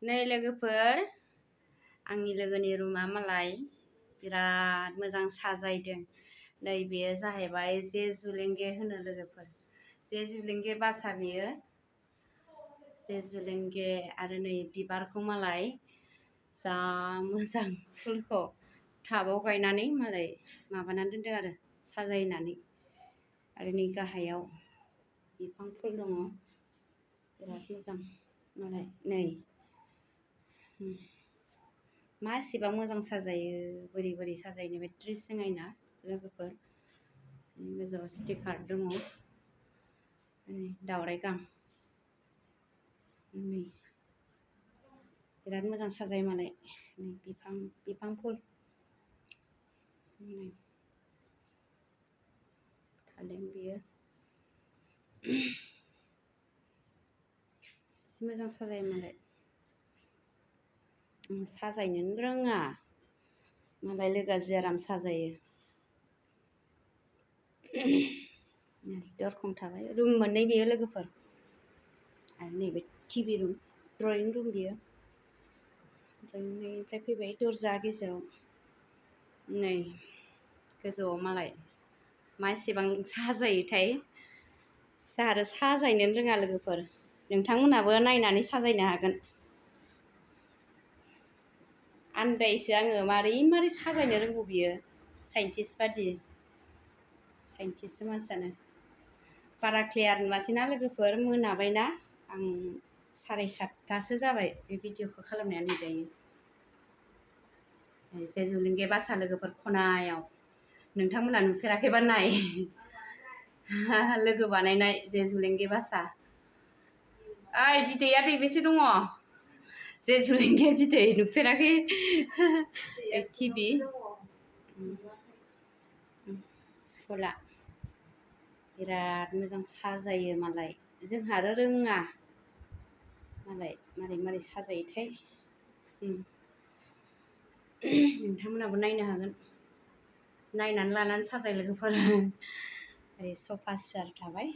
नै लोगोफोर आंनि लोगोनि रुमा मालाय बिराद मोजां साजायदों। नै बेयो जाहैबाय जे जुलेंगे होनो लोगोफोर, जे जुलेंगे बासा बेयो जे जुलेंगे। आरो नै बिबारखौ मालाय जा मोजां फुलखौ टाबाव गायनानै मालाय माबानानै दोनदों आरो साजायनानै। आरो नै गाहायाव बिफां फुल दङ बिराद मोजां मालाय। नै मा एसेबां मोजां साजायो, बोरै बोरै साजायनो बे ड्रेसजों आयना लोगोफोर। गोजौआव स्टिकार दङ, दावराइ गां। नै बिराद मोजां साजायो मालाय। नै बिफां फुल थादों बियो मोजां साजायो मालाय। साजायनोनो रोङा मालाय लोगोआ जि आराम साजायो। दरखं थाबाय, रुम मोननै बेयो लोगोफोर। आरो नैबे टिभि रुम, ड्रयिं रुम बियो। ड्रयिंनिफ्राय फैबाय दरजा गेजेराव। नै गोजौआव मालाय मा एसेबां साजायोथाय, जोंहा आरो साजायनोनो रोङा लोगोफोर। नोंथांमोनहाबो नायनानै साजायनो हागोन। आन्दायोसो आङो मारै मारै साजायनो रोंगौ बियो, साइन्टिस्ट बादि। साइन्टिस्टसो मानसियानो। बारा क्लियार नुवासैना लोगोफोर, मोनाबायना। आं 7:30 जाबाय बे भिडिअखौ खालामनाया। नै दायो जे जुलेंगे बासा लोगोफोर खनायाव। नोंथांमोना नुफेराखैबा नाय लोगो बानायनाय जे जुलेंगे बासा। ओइ बिदैया दैबेसे दङ? जे जुलेंगे बिदै नुफेराखै? टिभि फुला बिराद मोजां साजायो मालाय। जोंहा आरो रोङा मालाय मारै मारै साजायोथाय। नोंथांमोनहाबो नायनो हागोन, नायनानै लानानै साजाय लोगोफोर। ओरै सफा सियार थाबाय।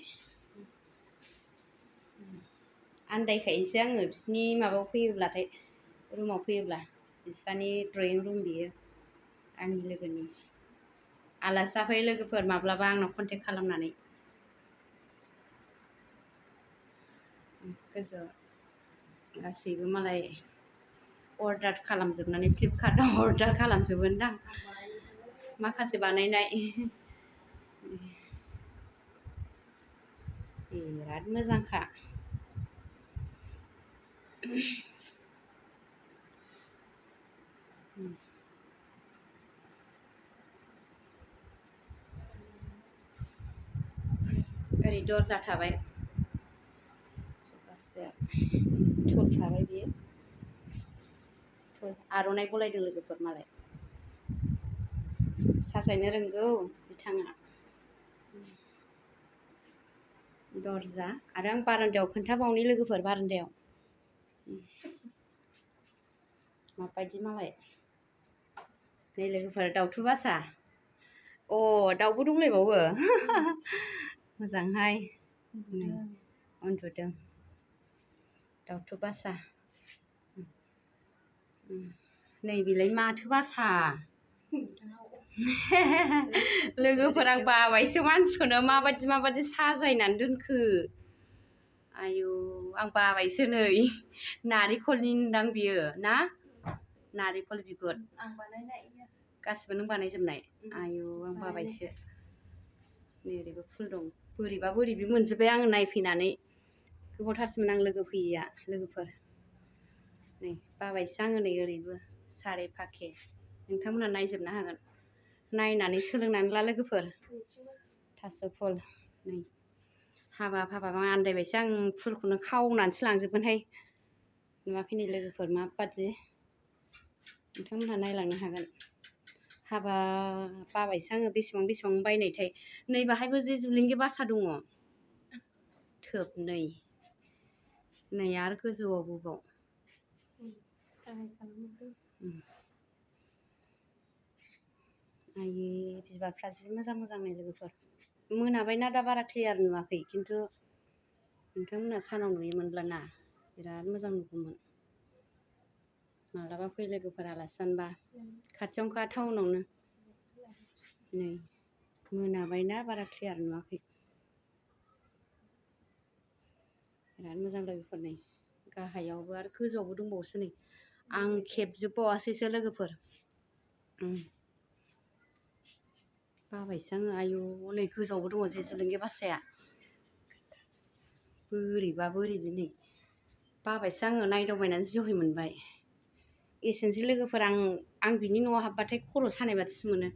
आन्दायखायोसो आङो बिसिनि माबायाव फैयोब्लाथाय, रुमाव फैयोब्ला। बिस्रानि ड्रयिं रुम बियो, आंनि लोगोनि। आलासि जाफै लोगोफोर माब्लाबा आंनाव कन्टेक्ट खालामनानै। गोजौआव गासैबो मालाय अर्डार खालामजोबनानै, फ्लिपकार्टआव अर्डार खालामजोबोदां माखासे बानायनाय। बिराद मोजांखा। ओरै दरजा थाबाय, टुल थाबाय बियो। आर'नाइ गलायदों लोगोफोर मालाय, साजायनो रोंगौ बिथाङा। दरजा आरो आं बारान्दायाव खोन्थाबावनि लोगोफोर, बारान्दायाव माबायदि मालाय। नै लोगोफोर दाउथु बासा। दाउबो दंलायबावो। मोजांहाय उन्दुदों दाउथु बासा। नै बेलाय माथो बासा? लोगोफोर आं बाबायसो मानसिखौनो माबायदि साजायनानै दोनखो। आयु आं बाबायसो। नै नारेंखलनि दां बियो ना? नारेंखल बिगुर। आं बानायनाय गासिबो नों बानायजोबनाय? आयु आं बाबायसो। नै ओरैबो फुल दं। बोरैबा बोरैबि मोनजोब्बाय आङो नायफैनानै। गोबावथारसैमोन आं लोगो फैयैया लोगोफोर। नै बाबायसो आङो। नै ओरैबो सारे फाखे। नोंथांमोना नायजोबनो हागोन, नायनानै सोलोंनानै ला लोगोफोर। थास' फुल। नै हाबाब आं आन्दायबायसो। आं फुलखौनो खावनानैसो लांजोबगोनहाय। नुवाखै नै लोगोफोर माबादि, नोंथांमोनहा नायलांनो हागोन। बाबायसो आङो। बेसेबां बायनायथाय। नै बाहायबो जे जुलेंगे बासा दङ, थोबनै। नै आरो गोजौआवबो बाव। आयै बिबारफ्रा जि मोजां नै लोगोफोर। मोनाबायना दा बारा क्लियार नुवाखै, खिन्थु नोंथांमोनहा सानाव नुयोमोनब्ला ना बिराद मोजां नुगौमोन। मालाबा फै लोगोफोर आलासि जानोबा खाथियावनोखा टाउनावनो नै मोनाबायना बारा क्लियार नुवाखै बिराद मोजां लोगोफोर नै गाहायावबो आरो गोजौआवबो दंबावोसो नै आं खेबजोबबावासैसो लोगोफोर बाबायसो आङो आयु नै गोजौआवबो दङ जे जुलुंगे बासाया बोरैबा बोरैबि नै बाबायसो आङो नायदावबायनानै जहै मोनबाय एसेनोसै लोगोफोर आं बिनि न'आव हाबबाथाय खर' सानाय बादिसो मोनो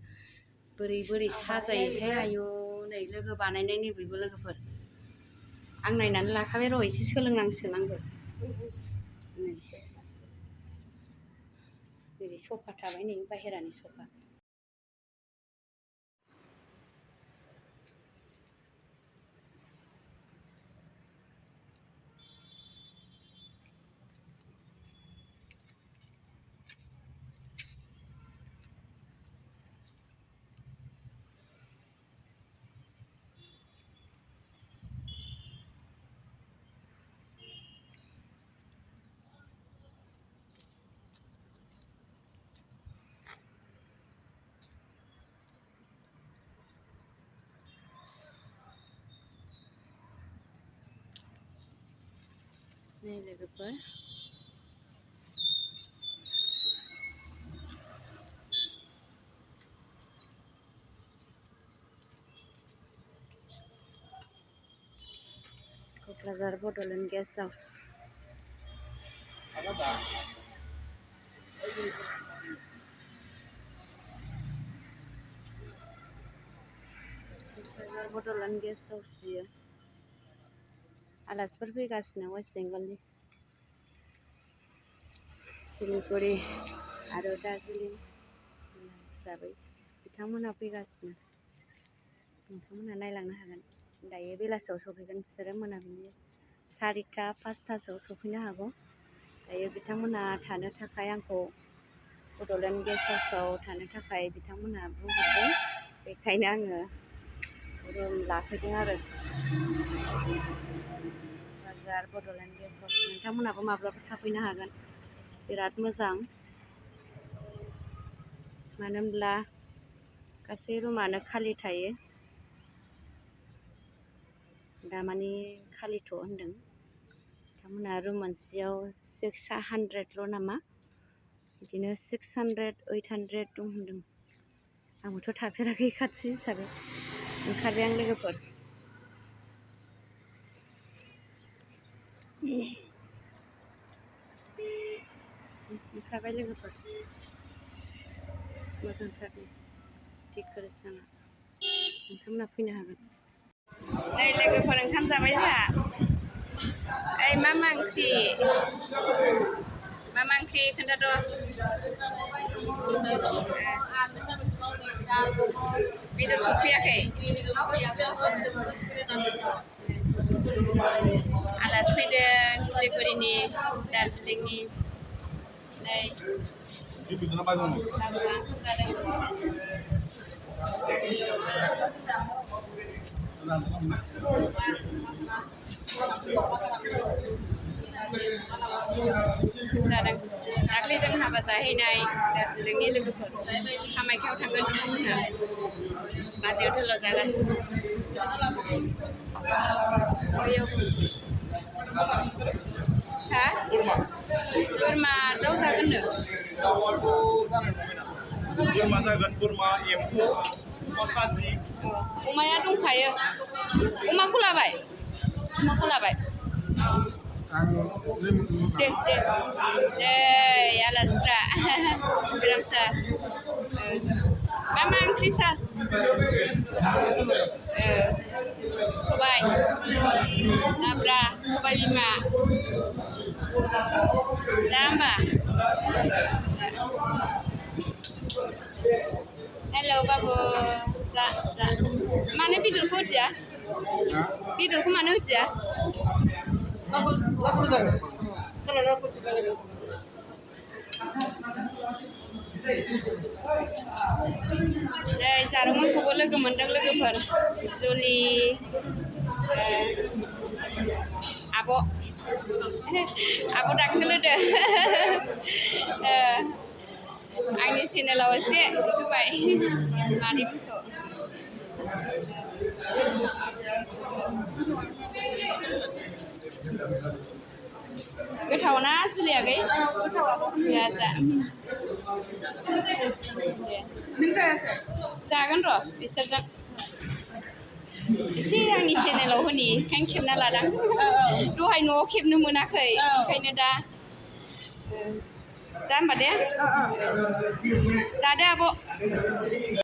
बोरै बोरै साजायोथाय आयु नै लोगो बानायनायनि बयबो लोगोफोर आं नायनानै लाखाबाय र' एसे सोलोंनांसिगोन आंबो नै ओरै सफा थाबाय नै बाहेरानि सफा नै लोगोफोर Kokrajhar Bodoland guest house Kokrajhar Bodoland guest house बियो आलासिफोर फैगासिनो वेस्ट बेंगलनि सिलिगुरि आरो दार्जिलिं हिसाबै बिथांमोनहा फैगासिनो नोंथांमोनहा नायलांनो हागोन दायो बेलासियाव सफैगोन बिसोरो मोनाबिलि 4टा 5टासोआव सफैनो हागौ दायो बिथांमोनहा थानो थाखाय आंखौ बड'लेण्ड गेस्ट हाउसआव थानो थाखाय बिथांमोनहा बुंहरदों बेखायनो आङो रुम लाफैदों आरो क'क्राझार बड'लेण्ड गेस्ट हाउस नोंथांमोनहाबो माब्लाबा थाफैनो हागोन बिराद मोजां मानो होनब्ला गासै रुमानो खालि थायो दामानि खालिथ' होनदों बिथांमोनहा रुम मोनसेयाव 600ल' नामा बिदिनो 600 800 दं होनदों आंबोथ' थाफेराखै खाथि हिसाबै ओंखारबाय आं लोगोफोर ओंखारबाय लोगोफोर मोजांथार डेक'रेसना नोंथांमोनहा फैनो हागोन नै लोगोफोर ओंखाम जाबाय जोंहा ओइ मा ओंख्रि खोन्थाद' बेदर सफैयाखै आलासि फैदों सिलिगुरिनि दार्जिलिंनि नै बाबुआ ओंखाम जादों दाख्लै जों हाबा जाहैनाय दार्जिलिंनि लोगोफोर कामाख्याआव थांगोन बिथांमोनहा बाजै हटेलाव जागासिनो हा बोरमा दाउ जागोननो बोरमा जागोन बोरमा एम्फौ अमा खाजि अमाया दंखायो अमाखौ लाबाय दे आलासिफ्रा बिरामसा मा ओंख्रि सार सबाय लाब्रा सबाय बिमा जा होमबा हेलौ बाबु जा मानो बेदरखौ होदिया बेदरखौ मानो होदिया नै जारौमोनखौबो लोगो मोनदों लोगोफोर जुलि आब' आब' दाखोल होदो आंनि चेनेलाव एसे होबाय मादैमोनखौ गोथाव ना जुलियागै जा जागोन र' बिसोरजों एसे आंनि चेनेलाव होनि ओंखायनो खेबना लादां दहाय न'आव खेबनो मोनाखै ओंखायनो दा जा होमबा दे जादो आब'